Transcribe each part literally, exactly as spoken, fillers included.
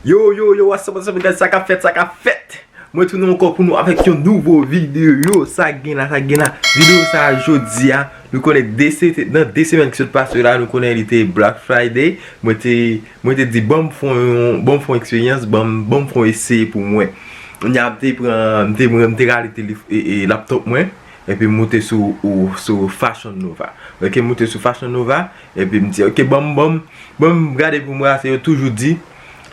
Yo, yo, yo, what's up, what's up, guys? Sa k ap fèt, sa k ap fèt? Mwen tounen ankò pou nou avèk yon nouvo videyo. Sa k gen la, sa k gen la. Videyo sa a jodi a, nou konnen de se-, nan de semèn ki sot pase yo la, nou konnen li te Black Friday. Mwen te, mwen te di, ban m fè yon, ban m fè yon eksperyans, ban m, ban m fè yon eseye pou mwen. Kounye a, m te pran, m te, m te rale tele-, e, e, laptop mwen, epi m moute sou, ou, sou Fashion Nova. Ok, m moute sou Fashion Nova, epi m di, ok, ban m, ban m, ban m gade pou mwen, se yo toujou di,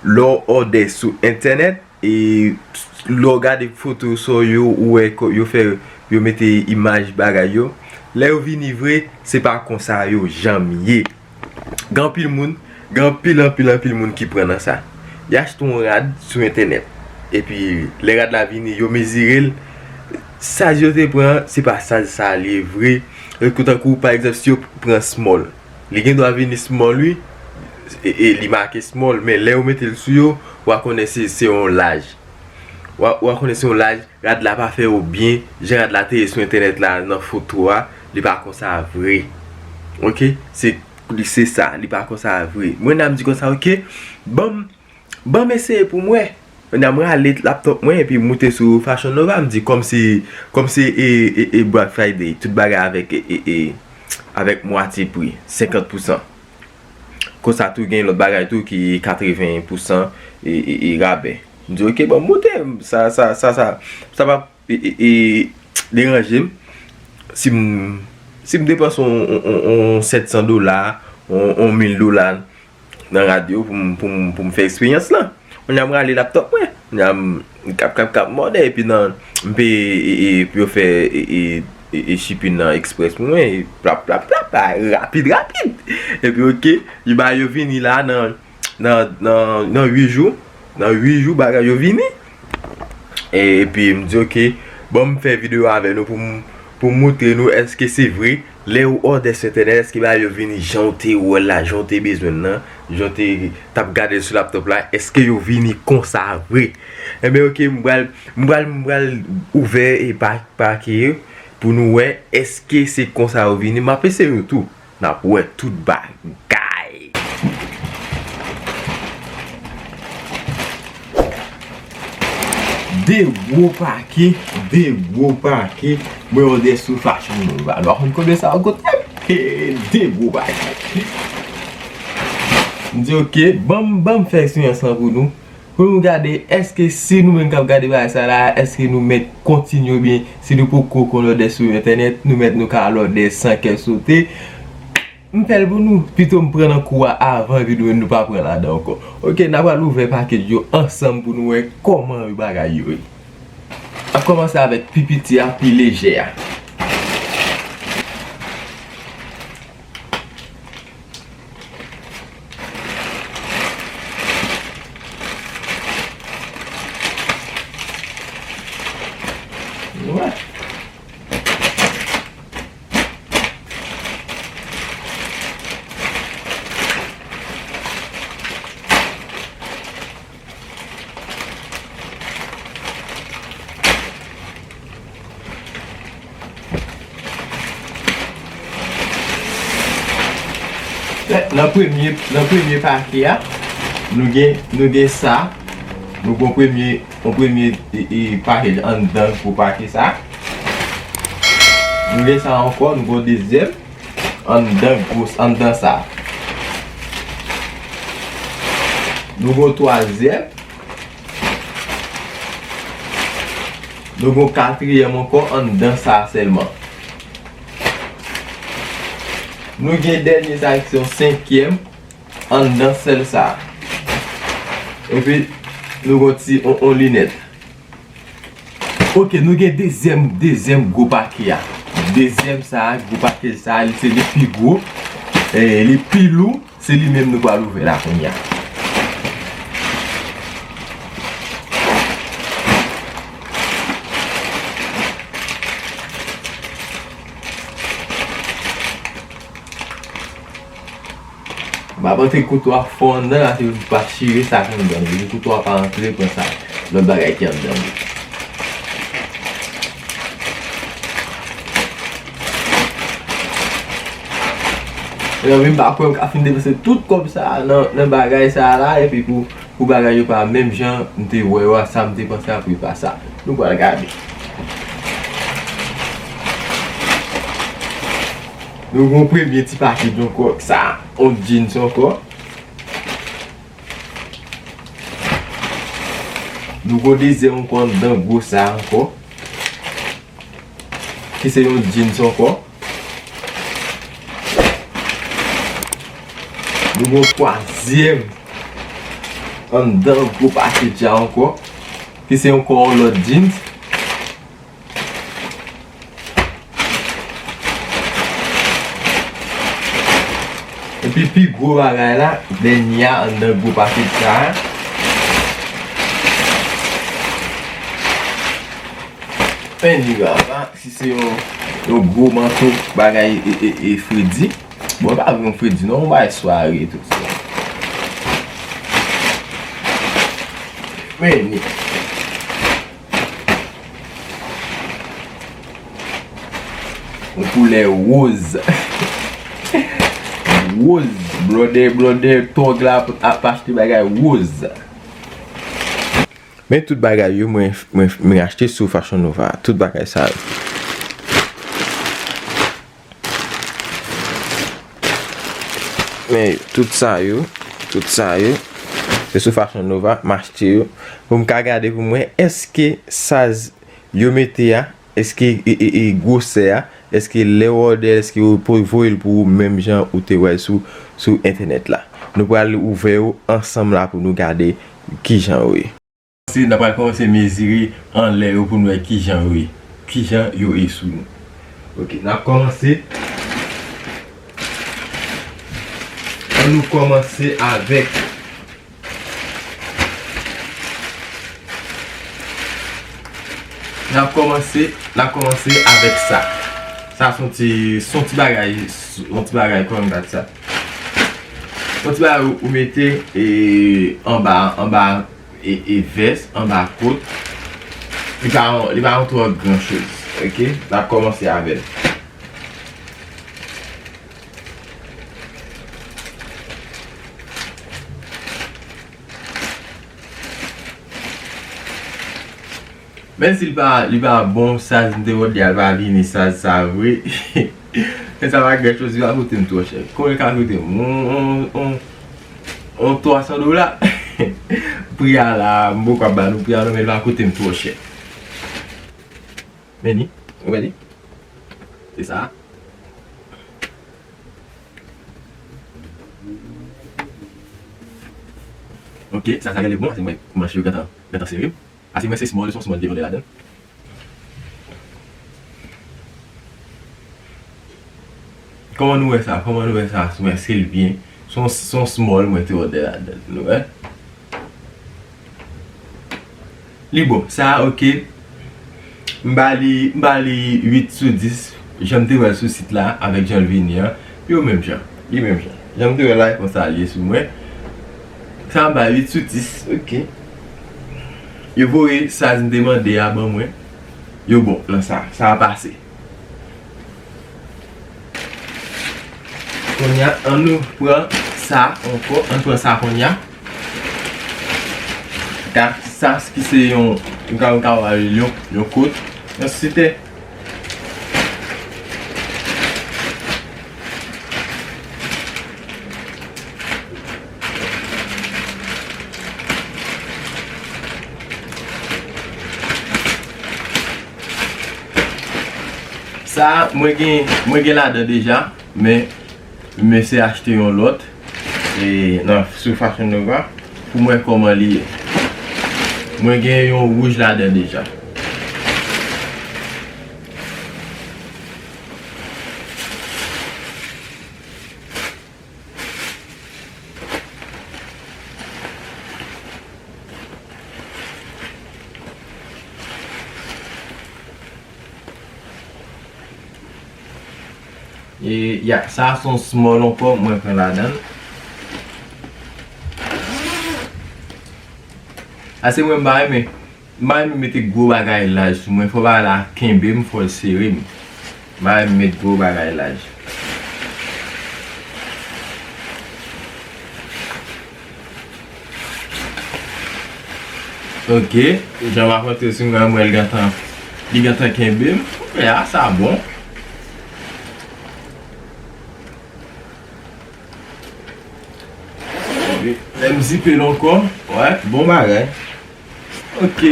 lè w òdè sou entènèt, e lè w gade foto sa yo, ou wè kò-, yo fè, yo mete imaj bagay yo. Lè yo vini vre, se pa konsa yo janm ye. Gen anpil moun, gen anpil, anpil, anpil moun ki pran nan sa. Y achte yon rad sou entènèt. Epi, lè rad la vini, yo mezire l. Saz yo te pran, se pa saz sa li ye vre. Tankou, pa egzanp, si yo pran small, li gen dwa vini small, wi. E, e li make small, men lè yo mete l sou yo, w a konnen se, se yon laj. W a, w a konnen se yon laj, rad la pa fè yo byen, jan rad la te ye sou entènèt la, nan foto a, li pa konsa vre. Ok? Se, li se sa, li pa konsa vre. Mwen, nan m di konsa, ok, ban m, ban m eseye pou m wè. Kounye a, m rale laptop mwen, epi m moute sou Fashion Nova, m di kòmsi, kòmsi e, e, e Black Friday, tout bagay avèk, e, e, e, avèk mwatye pri, senkant pousan. Konsa tou gen lòt bagay tou ki katreven pousan e, e, e rabè. M di, ok, bon, m moute, sa, sa, sa, sa, sa p ap, e, e, e, deranje m. Si m, si m depanse yon, yon, yon, yon sèt san dola, yon, yon mil dola nan rad yo pou m, pou m, pou m fè eksperyans lan. Kounye a m rale laptop mwen. Kounye a m k ap, k ap, k ap mòde, epi nan, m peye, e, e, pou yo fè, e, e, e, e shipping nan express pou mwen, e plap, plap, plap, a, rapid, rapid. Epi, ok, li ba yo vini la nan, nan, nan, nan uit jou, nan uit jou, bagay yo vini. E, epi, m di, ok, bon, m fè videyo avè nou pou m, pou m montre nou èske se vre, lè ou òdè sou entènèt, èske bagay yo vini jan w te wè l la, jan w te bezwen l nan, jan w te t ap gade l sou laptop la, èske yo vini konsa vre? Enben, ok, m pral, m pral, m pral ouvè e pa, pake yo pou nou wè èske se konsa yo vini. M ap eseye yo tou. N ap wè tout bagay. De gwo pake, de gwo pake. Mwen òdè sou Fashion Nova. Nou pa konn konbyen sa a koute m? He, de gwo pake. M di, ok, ban m, ban m fè eksperyans lan pou nou. Pou nou gade, èske si nou menm k ap gade bagay sa la, èske nou mèt kontinye oubyen si nou poko konn òdè sou entènèt, nou mèt nou ka al òdè san kè sote. M fè l pou nou, pito m pran nan kou a avan epi nou menm nou pa pran ladan ankò. Ok, n a pral ouvè pakèt yo ansanm pou nou wè kòman yo bagay yo ye. N ap kòmanse avèk pi piti a, pi lejè a. Nan premye, nan premye pake a, nou gen, nou gen sa. Nou gen premye, yon premye, e, e, package anndan gwo pake sa. Nou gen sa ankò, nou gen yon dezyèm. Anndan gwo, anndan sa. Nou gen yon twazyèm. Nou gen yon katriyèm ankò anndan sa sèlman. Nou gen dènye sa ki se yon senkyèm anndan sèl sa. Epi, nou gen yon ti, yon, yon linèt. Ok, nou gen dezyèm, dezyèm gwo pake a. Dezyèm sa a, gwo pake sa a, li se li pi gwo, e, li pi lou, se li menm nou pral ouvè la kounye a. M ap antre kouto a fò anndan la, se pou pa chire sa k anndan li. Pou kouto a pa antre pran sa, lòt bagay ki anndan li. Mezanmi, m pa kwè m ka fin depanse tout kòb sa a nan, nan bagay sa a la, epi pou Pou bagay yo pa menm jan m te wè yo a, sa m te panse a pou yo pa sa. Nou pral gade. Nou gon premye ti pakèt ankò, sa, yon jeans ankò. Nou gon dezyèm ankò anndan gwo sa ankò. Ki se yon jeans ankò. Nou gon twazyèm anndan gwo pakèt sa ankò. Ki se ankò yon lòt jeans. Epi pi gwo bagay la, dènye a anndan gwo pakèt sa a. Men li la, si se yon, yon gwo manto bagay e, e, e fredi. Bon, e pa vre yon fredi non, yon bagay sware tout sa. Men li. Yon koulè woz. Woz. Blòdè, blòdè, tòg la ap, ap achte bagay woz. Men tout bagay yo, mwen, mwen, mwen achte sou Fashion Nova. Tout bagay sa yo. Men tout sa yo, tout sa yo, se sou Fashion Nova, m achte yo. Pou m ka gade pou m wè, èske size yo mete a, èske e, e, e gwosè a, èske lè w òdè, èske yo po-, voye l pou ou menm jan ou te wè l sou, sou entènèt la. Nou pral ouvè yo ansanm la pou nou gade kijan yo ye. N ap pral kòmanse mezire anlè yo pou n wè kijan yo ye, kijan yo ye sou nou. Ok, n ap kòmanse. Ann nou kòmanse avèk N ap kòmanse, n ap kòmanse avèk sa. Sa se yon ti, se yon ti bagay, yon ti bagay, kòman m ka di sa? Yon ti bagay ou, ou mete, e, anba, anba, e, e vès, anba kot. Li pa yon, li pa yon twò gran choz, ok? N ap kòmanse avè l. Menm si li pa, li pa bon, size m te òdè a, li pa vini size sa vre. Men sa pa gran choz, li pa koute m twò chè. Konbyen l ka koute m? On, on, on, on twa san dola? Pri a la, m poko ap ba nou pri a non, men li pa koute m twò chè. Men li, ou wè li? Se sa. Ok, sa, sa genlè bon, paske m wè manch yo gentan, gentan sere. Paske m wè se small, se yon small m te òdè ladan l. Kòman nou wè sa? Kòman nou wè sa? Èske l byen? Se yon, se yon small mwen te òdè ladan l, nou wè? Li bon, sa, ok. M ba li, m ba li uit sou dis. Jan m te wè l sou sit la, avèk jan l vini an, yo menm jan. Li menm jan. Jan m te wè l la, e konsa l ye sou mwen. Sa m ba uit sou dis, ok. Yo voye size m te mande a ban mwen. Yo bon, nan sa, sa a pase. Kounye a, ann nou pran sa ankò, ann pran sa kounye a. Sa, sa ki se yon, yon ka, yon ka, yon, yon kot, yon sitè. Sa, mwen gen, mwen gen ladan deja, men m eseye achte yon lòt, e, nan, sou Fashion Nova, pou m wè kòman li ye. Mwen gen yon wouj ladan deja. E, ya, sa se yon small ankò, mwen pran ladan l. Ase mwen m pa renmen, m pa renmen mete gwo bagay laj sou mwen, fò bagay la kenbe m, fò l sere m. M pa renmen met gwo bagay laj. Ok, jan m ap antre sou mwen, mwen l gentan, li gentan kenbe m. Ya, sa bon. Lè m zipe l ankò, wè, bon bagay. Ok.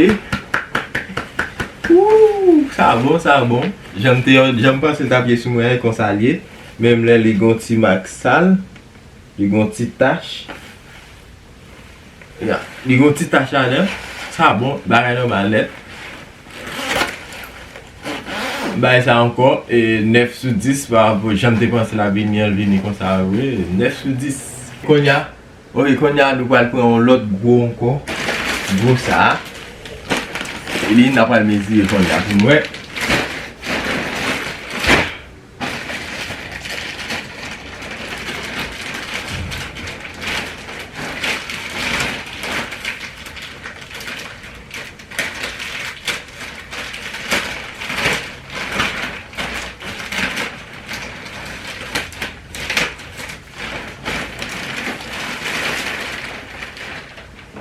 Ooh, sa bon, sa bon. Jan m te, jan m panse l t ap ye sou mwen, e konsa l ye. Menm lè li gon ti mak sal, li gon ti tach. Ya, li gon ti tach ladan. Sa bon, bagay nòmal nèt. Bay sa ankò, e, nèf sou dis pa rapò jan m te panse l ap vini an, l vini konsa vre, nèf sou dis. Kounye a, ok, kounye a nou pral pran yon lòt gwo ankò. Gwo sa a. E li, n a pral mezire kounye a pou n wè.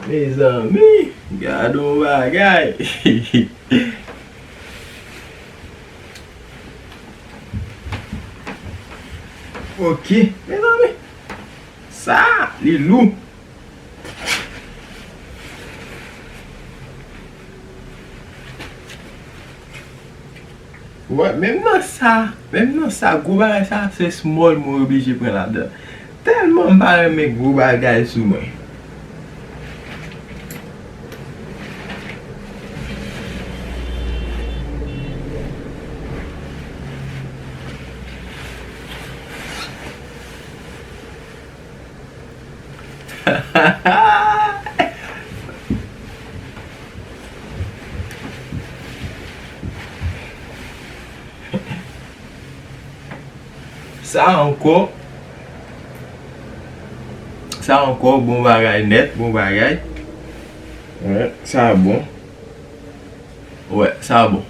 Mezanmi, gade yon bagay. Ok, mezanmi. Sa, li lou. Wè, menm nan sa, menm nan sa, gwo bagay sa, se small mwen oblije pran ladan. Tèlman m pa renmen gwo bagay sou mwen. Sa ankò, sa ankò, bon bagay nèt, bon bagay. Wè, sa bon. Wè, sa bon.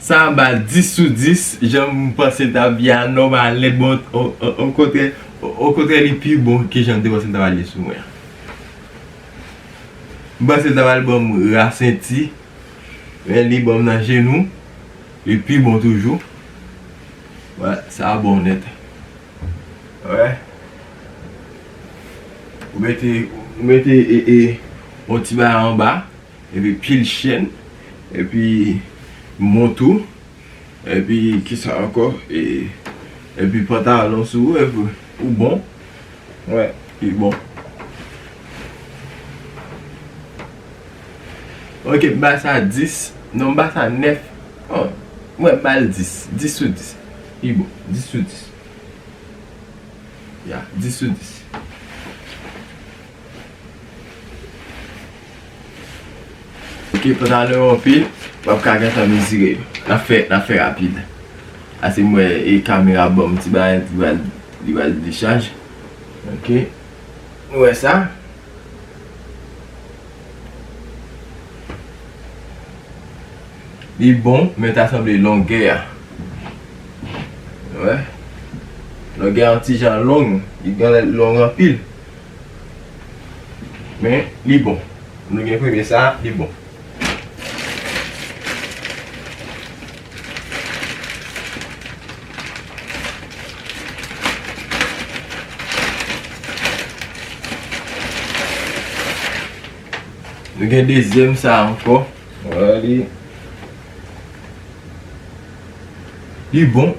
Sa a ba l dis sou dis, jan m panse l t ap ye a nòmal nèt, bon, o, o, okontrè, o, okontrè, li pi bon ke jan m te panse l t ap al ye sou mwen an. M panse l t ap al ban m ra senti, men li ban m nan jenou, li pi bon toujou. Wè, sa a bon nèt. Wè. Ou mete, ou mete, e, e, yon ti bagay anba. Epi pil chèn, epi mont ou, epi kisa ankò, e, epi pantalon sou ou, epi ou bon. Wè, li bon. Ok, m ba sa dis, non, m ba sa nèf. Oh, wè, m ba l dis, dis sou dis. Li bon, dis sou dis. Ya, dis sou dis. Ok, pantalon yo anpil, w ap ka gentan mezire yo. N ap fè, n ap fè rapid. Ase m wè e kamera ban m ti bagay, li pral, li pral dechaj. Ok. Nou wè sa. Li bon, men ta sanble longè a. Wè. Longè a yon ti jan long, li genlè long anpil. Men, li bon. Nou gen premye sa, li bon. Nou gen dezyèm sa ankò. Wè li. Li bon.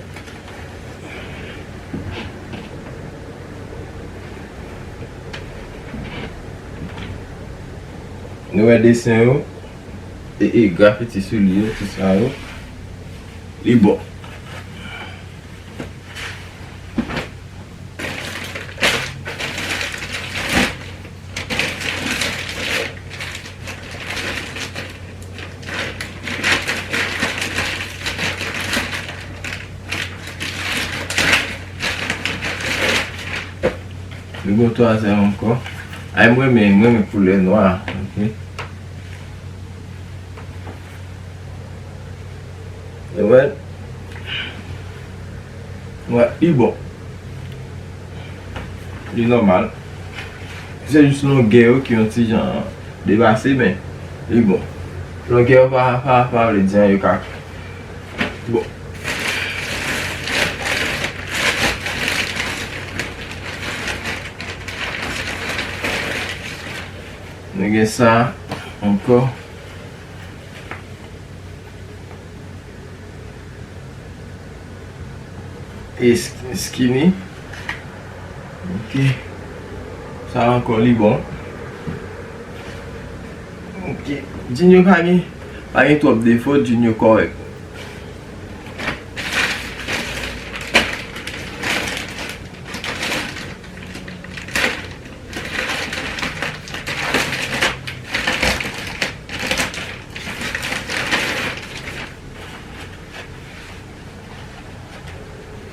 Nou wè desen yo. E, e grafiti sou li yo, tout sa yo. Li bon. Nou gen twazyèm ankò. Ay, m renmen, m renmen koulè nwa. Ok. Alright. Wè, li bon. Li nòmal. Se jis longè yo ki yon ti jan depase, men Li bon. Longè yo pa, pa, pa vle di anyen, yo ka. Bon. Nou gen sa ankò. E sk-, skinny. Ok. Sa ankò li bon. Ok. Jean yo pa gen, pa gen twòp defo, jean yo kòrèk.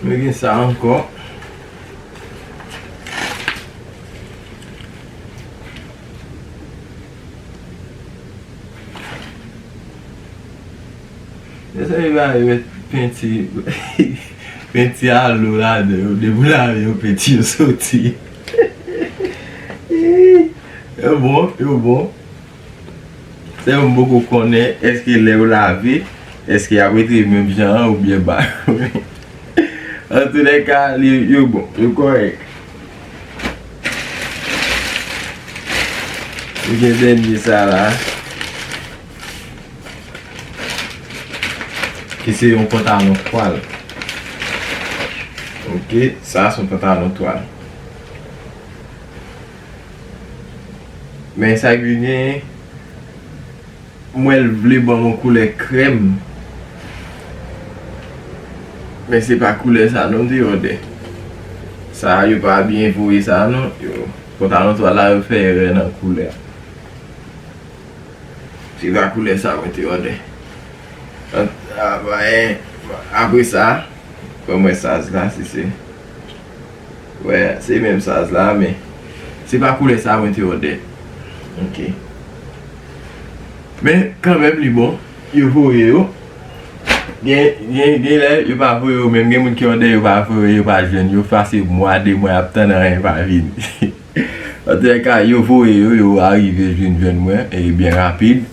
Nou gen sa ankò. Mezanmi, ba yo met penti, penti alo ladan yo, depi w lave yo, penti yo soti. Yo bon, yo bon. Sèlman m poko konnen èske lè yo lave, èske y ap rete menm jan an oubyen ba yo. Antoulèka, li, yo bon, yo kòrèk. Nou gen dènye sa la. Ki se yon pantalon twal. Ok, sa se yon pantalon twal. Men sa k vini, m wè l vle ban m yon koulè krèm. Men se pa koulè sa non m te òdè. Sa yo pa byen voye sa non. Yo, pantalon twal la yo fè erè nan koulè. Se pa koulè sa mwen te òdè. Ant-, a, ba, en, apre sa, ban mwen saz la, si se. Wè, se menm saz la, men se pa koulè sa mwen te òdè. Ok. Men, kanmenm, li bon. Yo voye yo. Gen, gen, gen lè, yo pa voye yo menm. Gen moun ki òdè, yo pa voye, yo pa jwenn. Yo pase mwa, de mwa, y ap tann anyen pa vini. Antoulèka, yo voye yo, yo arive vin jwenn mwen, e byen rapid.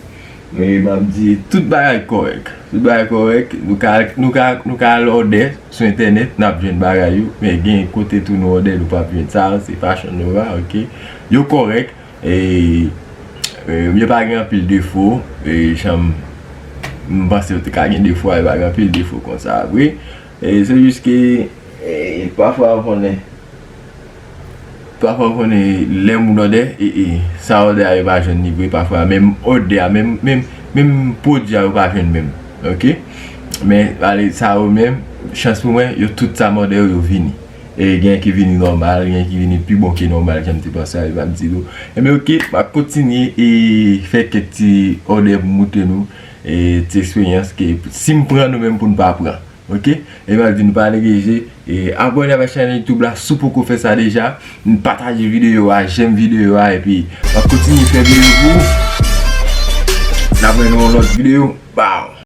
E m ap di, tout bagay kòrèk. Tout bagay kòrèk. Nou ka, nou ka, nou ka al òdè sou entènèt, n ap jwenn bagay yo. Men gen kote tou nou òdè, nou p ap jwenn sa, se Fashion Nova, ok. Yo kòrèk. E, e, yo pa gen anpil defo. E, jan m, m panse yo te ka gen defo a, yo pa gen anpil defo konsa vre. E, se jis ke, e, pafwa ou konnen, pafwa ou konnen lè moun òdè, e, e, sa òdè a yo pa jwenn li vre, pafwa menm òdè a, menm, menm, menm pwodui a yo pa jwenn menm. Ok? Men, ale, sa yo menm, chans pou mwen, yo tout sa m òdè yo, yo vini. E gen ki vini nòmal, gen ki vini pi bon ke nòmal, jan m te panse a, e pa m di nou. Enben, ok, m ap kontinye e fè kèk ti òdè pou m montre nou, e ti eksperyans ke si m pran nou menm pou n pa pran. Ok? E m ap di nou pa neglije, e abòne avèk chanèl YouTube la si w poko fè sa deja. Pataje videyo a, jèm videyo a, epi m ap kontinye fè videyo pou ou. N ap wè nan yon lòt videyo. Bow!